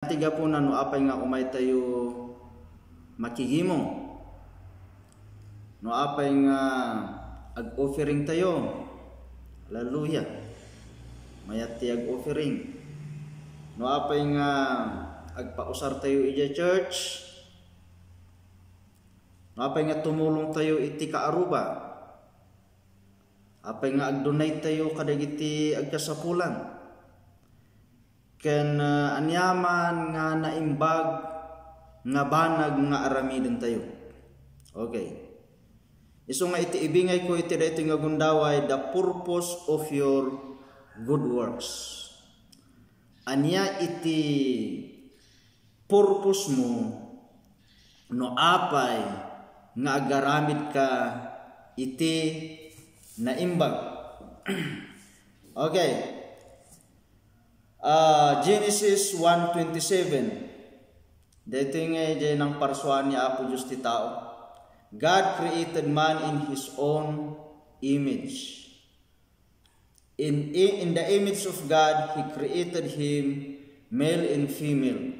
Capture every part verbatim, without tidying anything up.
Ti gapuna no apay nga umaytayo makigimong, no apay nga ag-offering tayo. Hallelujah. Mayat ti ag-offering. No apay nga agpausar tayo idiay church, no apay nga tumulong tayo iti kaaruba, apay nga ag-donate tayo kadagiti agkasapulan, ken, ah, aniaman nga naimbag nga banag nga aramiden tayo. Okay. Isu nga iti ibingay ko iti daytoy nga gundaway, the purpose of your good works. Ania iti purpose mo no apay nga agaramid ka iti naimbag? Okay. Ah, Genesis one twenty-seven. Daytoy nga idiay nangparsua ni Apo Dios ti tao. God created man in his own image. In, in the image of God, he created him, male and female.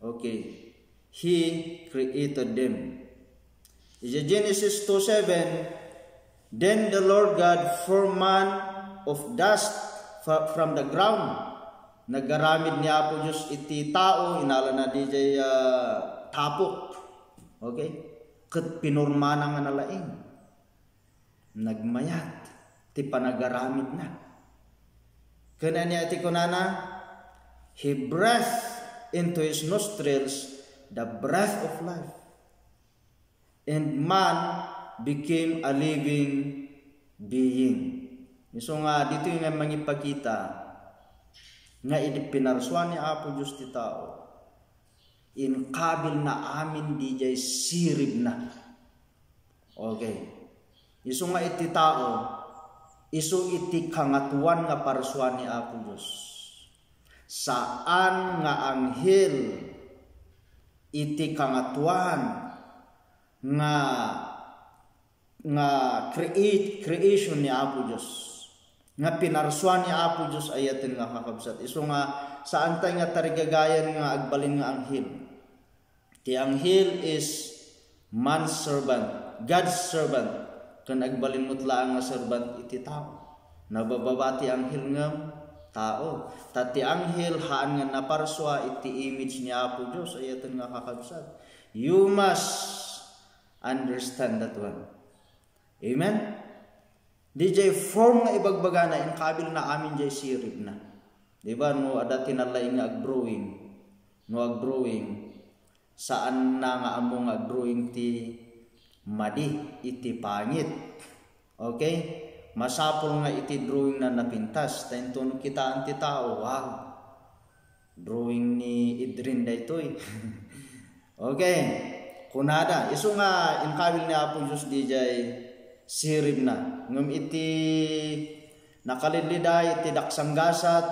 Okay. He created them. Idiay Genesis two seven, then the Lord God formed man of dust fro-, from the ground. Nagaramid ni Apo Dios iti tao, inalana didiay, ah, tapok. Okay? Ket pinurmana nga nalaing. Nagmayat ti panagaramidna. Ken ania ti kunana? He breathed into his nostrils the breath of life, and man became a living being. Isu nga ditoy nga mangipakita nga idi pinarsua ni Apo Dios ti tao, inkabilna amin didiay siribna. Okay. Isu nga iti tao, isu iti kangatoan nga parsua ni Apo Dios. Saan nga anghel iti kangatoan nga, nga create, creation ni Apo Dios. Nga pinarsua ni Apo Dios, ayaten nga kakabsat. Isu nga, saan tay nga tarigagayan nga agbalin nga anghel. Ti anghel is man's servant, God's servant, ken agbalin met laeng nga servant iti tao. Nabababa ti anghel ngem tao. Ta ti anghel haan nga naparsua iti image ni Apo Dios, ayaten nga kakabsat. You must understand that one. Amen? Didiay form nga ibagbagana, inkabilna amin diay siribna. Di ba, no adda ti nalaing nga ag-drawing, no ag-drawing, saanna nga ammo nga ag-drawing ti madi iti pangit. Okay? Masapul nga iti drawing na napintas. Ta inton kitaan ti tao, wow! Drawing ni Idrin daytoy. Okay. Kunada, isu nga inkabil ni Apo Dios didiay siribna. Ngem iti nakalidliday iti daksanggasat,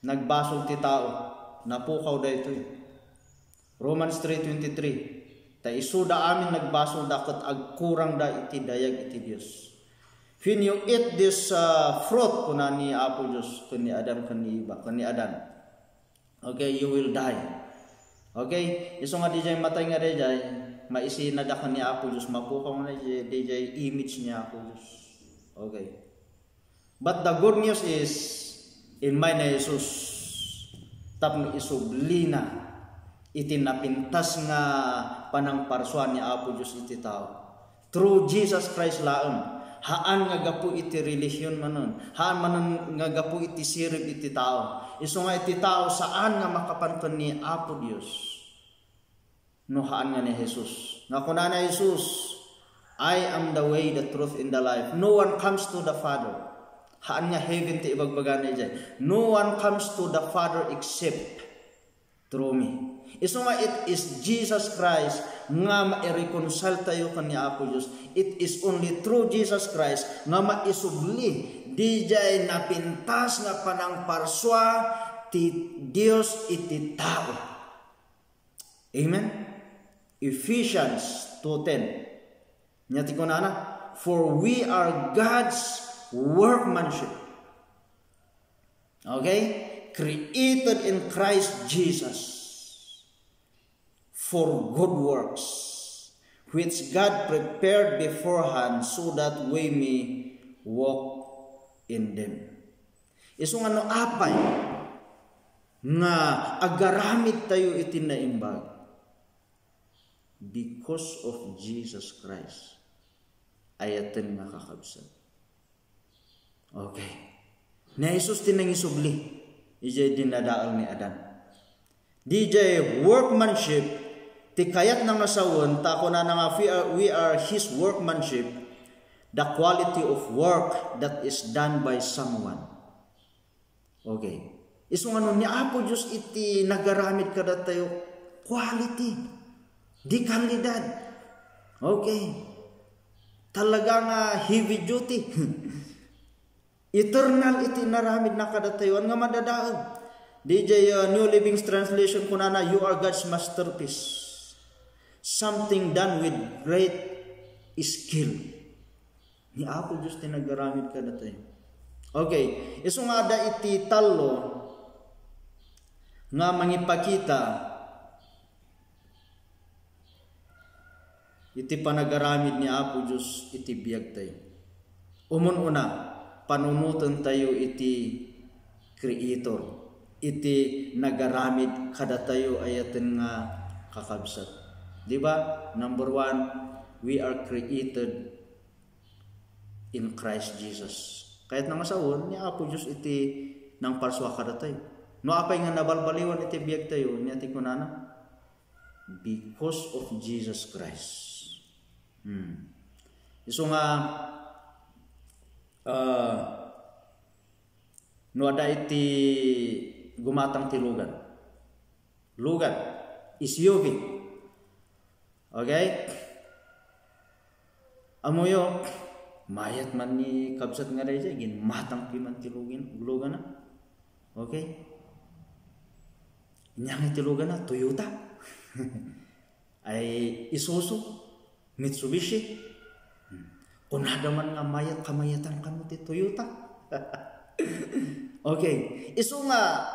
nagbasol ti tao. Napukaw daytoy. Romans three twenty-three. Ta isuda amin nagbasolda ket agkurangda iti dayag iti Dios. When you eat this, uh, fruit, kuna ni Apo Dios ken ni Adam ken ni Eva, ken ni Adan. Okay, you will die. Okay? Isu nga didiay matay nga didiay, maisinada ken ni Apo Dios, mapukaw nga didiay, didiay image ni Apo Dios. Okay. But the good news is, inmay ni Jesus tapno isublina iti napintas nga panangparsua ni Apo Dios iti tao. Through Jesus Christ laeng, haan nga gapu iti relihion manen, haan manen nga gapu iti sirib iti tao. Isu nga iti tao, saan nga makapan ken ni Apo Dios no haan nga ni Jesus. Nga kuna ni Jesus, "I am the way, the truth, and the life. No one comes to the Father." Haan nga heaven ti ibagbagana idiay. "No one comes to the Father except through me." Isu nga it is Jesus Christ nga maireconcile tayo ken ni Apo Dios. It is only through Jesus Christ nga maisubli didiay napintas nga panangparsua ti Dios iti tao. Amen? Ephesians two ten. Nia ti kunana, "For we are God's workmanship." Okay? created in Christ Jesus for good works, which God prepared beforehand so that we may walk in them. Isu nga no apay nga agaramid tayo iti naimbag, because of Jesus Christ, ayaten nga kakabsat. Okay. Ni Jesus ti nangisubli idiay dinadael ni Adan. Didiay workmanship, ti kayatna nga sawen, ta kunana nga, "We are, we are His workmanship, the quality of work that is done by someone." Okay. Isu nga no ni Apo Dios iti nagaramid kadatayo, quality, di kalidad. Okay. Talaga nga heavy duty. Eternal iti inaramidna kadatayo, ania nga madadael. Didiay, uh, New Living Translation kunana, "You are God's masterpiece. Something done with great skill." Ni Apo Dios ti nagaramid kadatayo. Okay, isu nga adda iti tallo nga mangipakita iti panagaramid ni Apo Dios iti biagtayo. Umun-una, panunotentayo iti Creator, iti nagaramid kadatayo, ayaten nga kakabsat. Di ba? Number one, we are created in Christ Jesus. Kayatna nga sawen, ni Apo Dios iti nangparsua kadatayo. No apay nga nabalbaliwan iti biagtayo, ania ti kunana? Because of Jesus Christ. Hmm. Isu nga, ah, no adda iti gumatang ti lugan. Lugan. S U V. Okay? Ammoyo, mayat man ni kabsat nga daydiay, ginmatang piman ti lugin-, lugana. Okay? Ania ngay ti lugana? Toyota. Ay, Isuzu, Mitsubishi. Hmm. Kunada man nga mayat, kamayatan kano ti Toyota. Okay. Isu nga,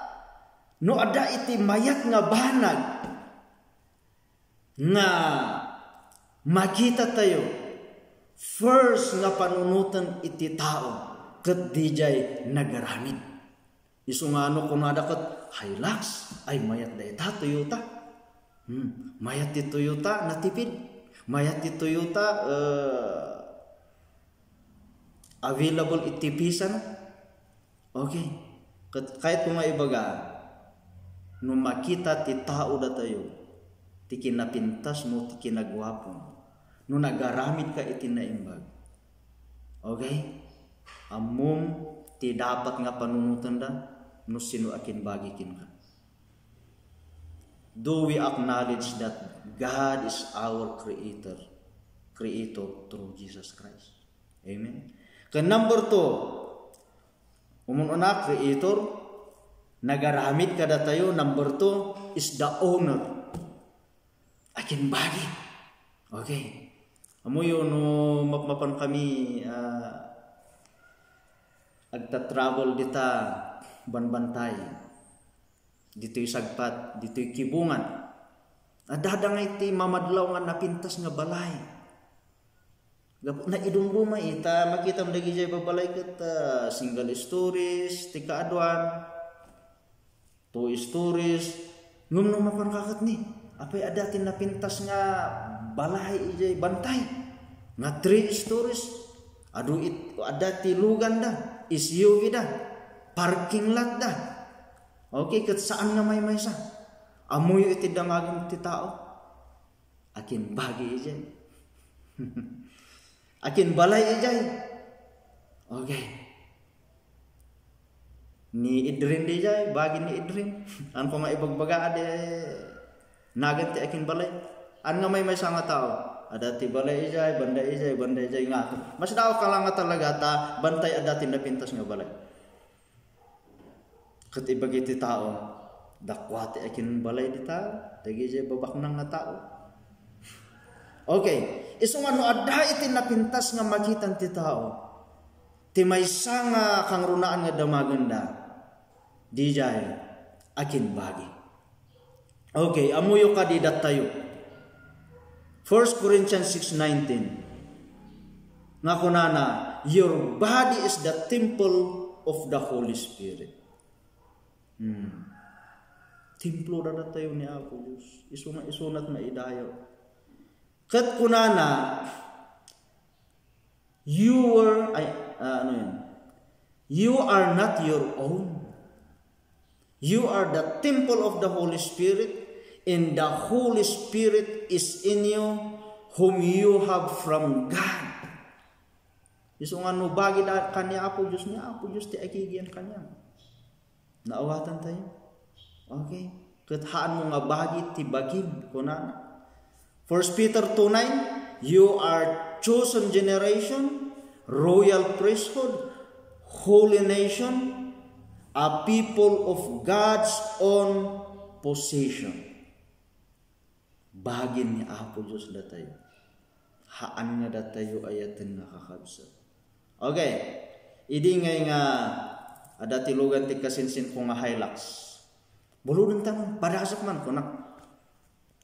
no adda iti mayat nga banag, nga makitatayo, first nga panunoten iti tao ket didiay nagaramid. Isu nga no kunada ket Hilux, ay mayat dayta, Toyota. Hmm, mayat ti Toyota, natipid. Mayat ti Toyota, eh, available iti pisana. Okay. Ket kayatko nga ibaga, no makita ti tao datayo, ti kinapintasmo, ti kinaguapom, no nagaramidka iti naimbag, okay? Ammom ti dapat nga panunotenda no sino a kimbagi kenka. Do we acknowledge that God is our creator, creator through Jesus Christ? Amen. Ken number two, umun-una, creator, nagaramid kadatayo. Number two is the owner. Akinbagi. Okay. Ammoyo no mapmapan kami, ah, agta-travel dita Banbantay. Ditoy Sagpat, ditoy Kibungan. Adda da ngay ti mamadlaw nga napintas nga balay. Gapu-, naidumduma ita, makitam dagidiay babalay ket, ah, single stories, ti kaaduan, two stories. Ngem no mapanka ket ni, apay adda ti napintas nga balay idiay Bantay? Nga three stories. Adu it-, adda ti lugan da, S U V da, parking lot da. Okay, ket saan nga maymaysa? Ammoyo iti dangagem ti tao. Akin bagi idiay. Akin balay idiay. Okay. Ni Idrin diay, bagi ni Idrin. Haan ko nga ibagbaga, adi nagan ti akin balay. Haan nga maymaysa nga tao. Adda ti balay idiay, banda idiay, banda idiay nga. Mas daaw ka lang nga talaga ta, bantay adda ti napintas nga balay. Ket ibagi ti tao, dakua ti akin balay dita, dagidiay babaknang nga tao. Okay, isu nga no adda iti napintas nga makitan ti tao, ti maysa nga kangrunaan nga damagenda, Dijay akin bagi. Okay, ammoyo kadi datayo. First Corinthians six nineteen, nga kunana, "Your body is the temple of the Holy Spirit." Hmm. Templo da datayo ni Apo Dios. Isu nga isunat maidayaw. Ket kunana, "You were," ay, ah, ano yun? "You are not your own. You are the temple of the Holy Spirit, and the Holy Spirit is in you, whom you have from God." Isu nga no bagi da kaniak ni Apo Dios, ni Apo Dios ti agigian kaniak. Naawatan tayo? Okay. Ket haanmo nga bagi ti bagim, kunana. First Peter two nine, "You are chosen generation, royal priesthood, holy nation, a people of God's own possession." Bagin ni Apo Dios datayo. Haan nga datayo ayaten nga kakabsat. Okay. Idi ngay nga adda ti lugan ti kasinsinko nga Hilux. Buluden taman, padasek man, kunak.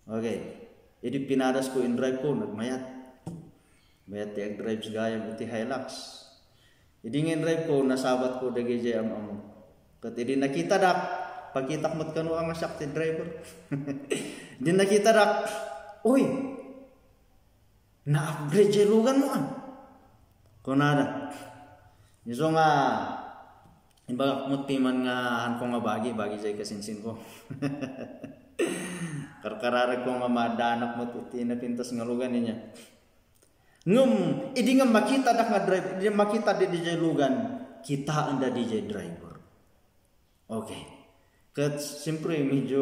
Okay. Idi pinadasko, in-drive ko, nagmayat. Mayat ti ag-drive gayam iti Hilux. Idi nga in-drive ko, nasabat ko dagiti am-am. Ket idi nakitadak, pakitak met kano nga siak ti driver. Idi nakitadak, "Uy, na-upgrade jay luganmo, ah." Kunada. Isu nga, imbagak met piman nga hanko nga bagi, bagi jay kasinsinko. Karkararagko nga maaddanak met iti napintas nga lugan niya. Ngem, idi nga makitadak nga driver, idi makita di, di jay lugan, kitaenda di jay driver. Okay. Ket, siyempre, medyo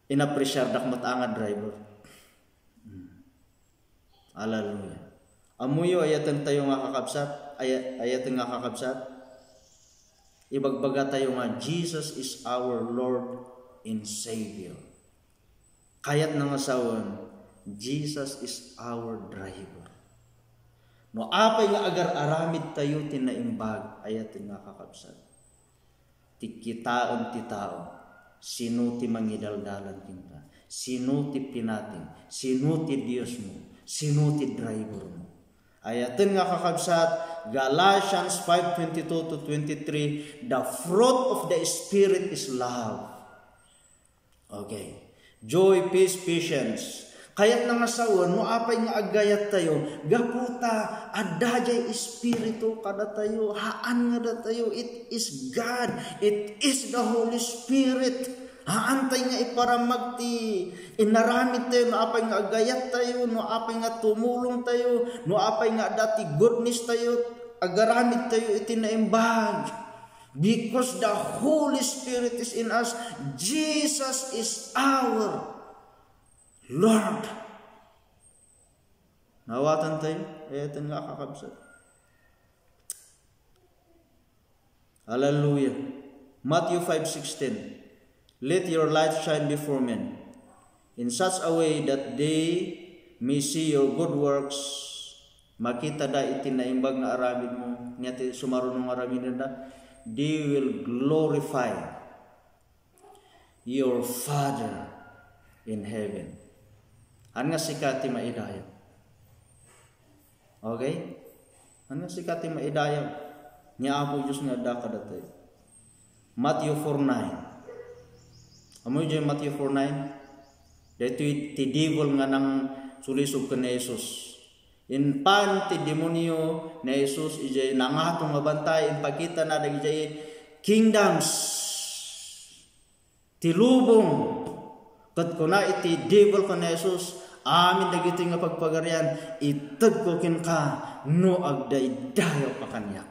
inapreciardak met nga driver. Hmm. Hallelujah. Ammoyo, ayaten tayo nga kakabsat, aya-, ayaten nga kakabsat, ibagbaga tayo nga Jesus is our Lord and Savior. Kayatna nga sawen, Jesus is our driver. No apay nga agar-aramid tayo ti naimbag, ayaten nga kakabsat, ti kitaen ti tao, sino ti mangidaldalan kenka, sino ti pinatim, sino ti Diosmo, sino ti drivermo. Ayaten nga kakabsat, Galatians five twenty-two to twenty-three, "The fruit of the Spirit is love." Okay. Joy, peace, patience. Kayatna nga sawen, no apay nga aggayat tayo, gapu ta adda jay Espiritu kadatayo, haan nga datayo, it is God, it is the Holy Spirit. Haan tayo nga iparamag ti inaramid tayo, no apay nga aggayat tayo, no apay nga tumulong tayo, no apay nga adda ti goodness tayo, agaramid tayo iti naimbag. Because the Holy Spirit is in us, Jesus is our Lord. Naawatan tayo, ayaten nga kakabsat. Hallelujah. Matthew five sixteen, "Let your light shine before men in such a way that they may see your good works." Makita da iti naimbag nga aramidmo, nga ti sumaruno nga aramidenda, they will glorify your Father in heaven. Haan nga sika ti maidayaw. Okay? Haan nga sika ti maidayaw ni Apo Dios nga adda kadatayo. Matthew four nine. Ammoyo jay Matthew four nine? Daytoy ti devil nga nangsulisog ken ni Jesus. Impan ti demonio ni Jesus ijay nangato nga bantay, impakitana dagidiay kingdoms ti lubong. Ket kuna iti devil ken ni Jesus, "Amin dagitoy nga pagpagarian, itedko kenka no agdaydayawka kaniak."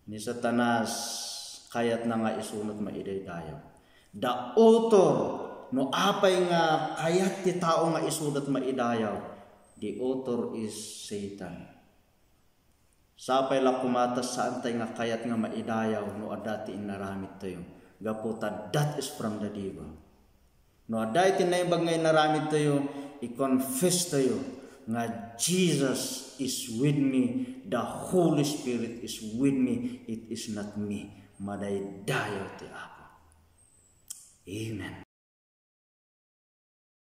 Ni Satanas, kayatna nga isunat maidaydayaw. The author, no apay nga kayat ti tao nga isunat maidayaw, the author is Satan. Sapay la koma ta saan tay nga kayat nga maidayaw no adda ti inaramid tayo, gapu ta that is from the devil. No adda iti naimbag nga inaramid tayo, i-confess tayo. nga Jesus is with me, the Holy Spirit is with me, it is not me. Madaydayaw ti Apo. Amen.